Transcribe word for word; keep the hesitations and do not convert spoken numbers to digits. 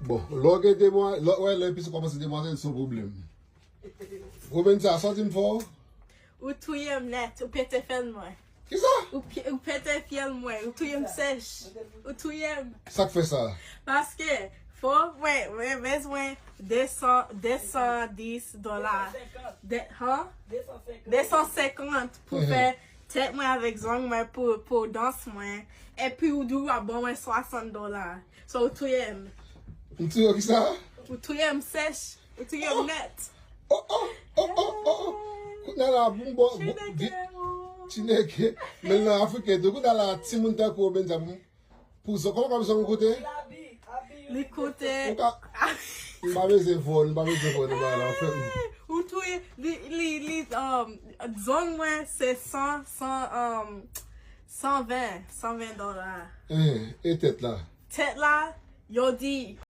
Bon, lè w gen demwa, lè w wè lè epi sou kòmanse demwazèl, se yon pwoblèm. Gwo Benja, sa w di m fò? Ou touye m nèt, ou pete fyèl mwen. Kisa? Ou, pi- ou pete fyèl mwen, ou touye m sèch. Ou touye m. Sa k fè sa? Paske, fò mwen, mwen bezwen de san, de san dis dola. De, han? De san senkant pou fè tèt mwen avèk zong mwen pou, pou dans mwen. Epi ou di w ap ban mwen swasant dola. So, ou touye m. M touye w kisa? Ou touye m sèch. Ou touye m nèt. Oh, oh, oh, oh, oh, oh. Kounye a la, bon, bon, bon, di- Chineke. Men nan Afriken tou, kounye a la, timoun tankou w, Benja, pou, pou zon, kòman, kòman zon koute? Li koute. Ou ka, m pa bezwen vòl, m pa bezwen vòl, m pa la, fè m. Ou touye, li, li, li, um, zong mwen, se san, san, um, san ven, san ven dola. Eh, e tèt la? Tèt la, yo di,